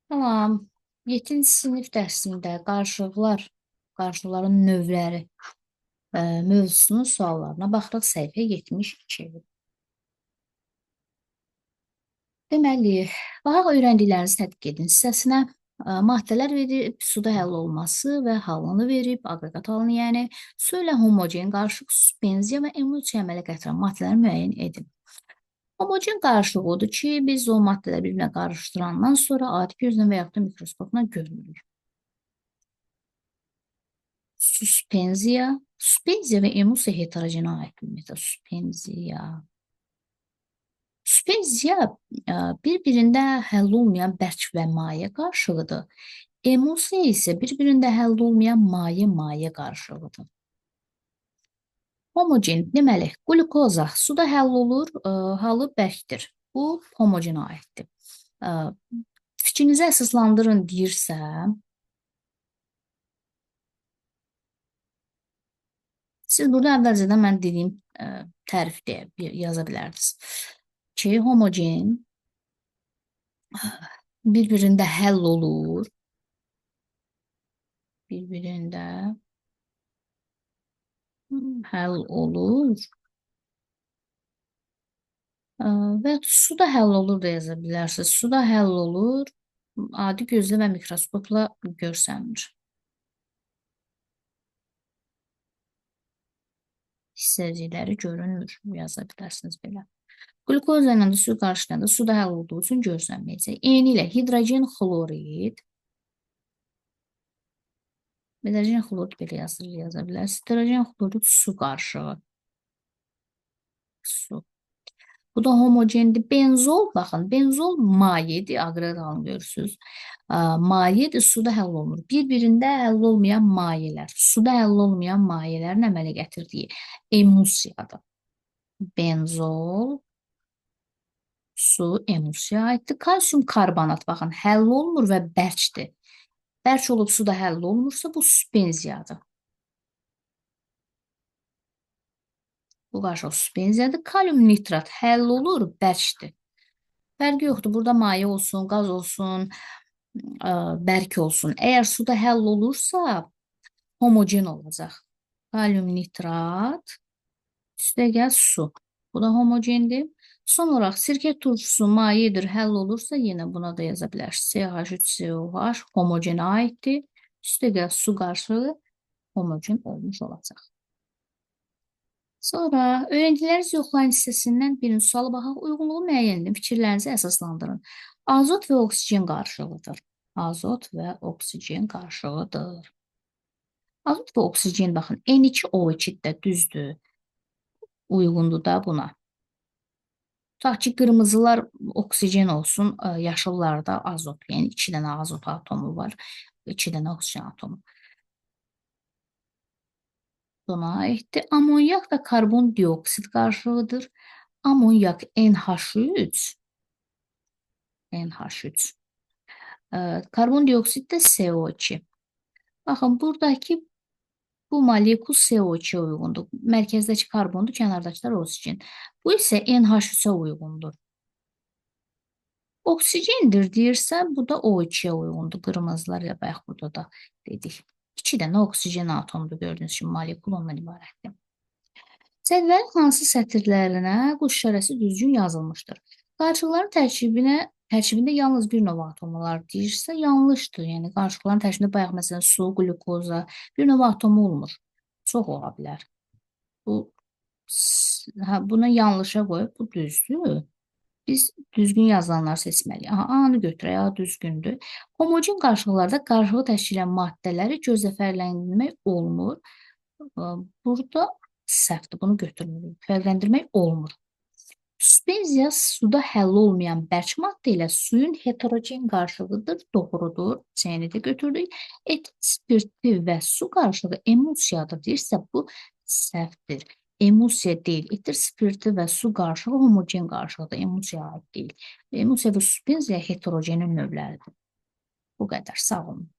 Tamam. 7-ci sinif dərsində qarışıqlar, qarışıqların növləri mövzusunun suallarına baxırıq. Səhifə 72. Deməli, baxaq öyrəndiklərinizi tətbiq edin hissəsinə. Maddələr verib, suda həll olması və halını verib, aqreqat halını, yəni su ilə homogen qarışıq, suspenziya və emulsiya əmələ gətirən maddələri müəyyən edin. Homogen qarışıq odur ki, biz o maddələri bir-birinə qarışdırandan sonra adi gözlə və yaxud da mikroskopla görmürük. Suspenziya, suspenziya və emulsiya heterogenə aid ümumiyyətlə suspenziya. Suspenziya bir-birində həll olmayan bərk və maye qarışığıdır. Emulsiya isə bir-birində həll olmayan maye-maye qarışığıdır. Homogen, deməli, qlukoza suda həll olur, halı bərkdir. Bu, homogenə aiddir. Fikrinizi əsaslandırın deyirsə, siz burada əvvəlcədən mən dediyim tərif deyə yaza bilərdiniz. Ki, homogen bir-birində həll olur, bir-birində həll olur və suda həll olur da yaza bilərsiniz. Suda həll olur, adi gözlə və mikroskopla görsənmir. Hissəcikləri görünmür, yaza bilərsiniz belə. Qlukoza ilə də su qarışdıranda suda həll olduğu üçün görsənməyəcək. Eyni ilə hidrogen xlorid, hidrogen xlorid belə yazılır, yaza bilərsiniz. Hidrogen xlorid su qarışığı. Su. Bu da homogendir. Benzol, baxın, benzol mayedir, aqreqat halını görürsünüz. Mayedir, suda həll olunur. Bir-birində həll olmayan mayələr, suda həll olmayan mayələrin əmələ gətirdiyi emulsiyadır. Benzol, su emulsiya aiddir. Kalsium karbonat, baxın, həll olunmur və bərkdir. Bərk olub suda həll olunmursa, bu suspenziyadır. Bu qarışıq suspenziyadır. Kalium nitrat həll olur, bərkdir. Fərqi yoxdur. Burada maye olsun, qaz olsun, bərk olsun. Əgər suda həll olursa, homogen olacaq. Kalium nitrat, üstəgəl su. Bu da homogendir. Son olaraq sirkə turşusu mayedir, həll olursa yenə buna da yaza bilərsiniz. CH3COH homogenə aiddir. Üstəgəl su qarışığı homogen olmuş olacaq. Sonra öyrənciləriniz yoxlayın hissəsindən birinci suala baxaq. Uyğunluğu müəyyən edin, fikirlərinizi əsaslandırın. Azot və oksigen qarışığıdır. Azot və oksigen qarışığıdır. Azot və oksigen, baxın, N2O2 də düzdür. Uyğundur da buna. Tutaq ki, qırmızılar oksigen olsun, yaşıllar da azot. Yəni, 2 dənə azot atomu var, 2 dənə oksigen atomu. Buna aiddir. Amonyak və karbondioksid qarışığıdır. Amonyak NH3, NH3. Karbondioksid də CO2. Baxın, buradakı bu molekul CO2-yə uyğundur. Mərkəzdəki karbondur, kənardakılar oksigen. Bu isə NH3-ə uyğundur. Oksigendir deyirsə, bu da O2-yə uyğundur. Qırmızılar ya bayaq burada da dedik. 2 dənə oksigen atomudur gördüyünüz kimi molekul ondan ibarətdir. Cədvəlin hansı sətirlərinə quş işarəsi düzgün yazılmışdır? Qarışıqların tərkibində yalnız bir növ atomu var deyirsə, yanlışdır. Yəni qarışıqların tərkibində bayaq məsələn su, qlukoza bir növ atomu olmur. Çox ola bilər. Bu hə, buna yanlışa qoyub bu düzdür. Biz düzgün yazılanları seçməliyik. Aha, A-nı götürək, A düzgündür. Homogen qarışıqlarda qarışığı təşkil edən maddələri gözlə fərqləndirmək olmur. Burada səhvdir, bunu götürmürük. Fərqləndirmək olmur. Suspenziya suda həll olmayan bərk maddə ilə suyun heterogen qarışığıdır. Doğrudur. C-ni də götürdük. Etil spirti və su qarışığı emulsiyadır deyirsə, bu səhvdir. Emulsiya deyil. Etil spirti və su qarışığı homogen qarışığıdır. Emulsiya aid deyil. Emulsiya və suspenziya heterogenin növləridir. Bu qədər. Sağ olun.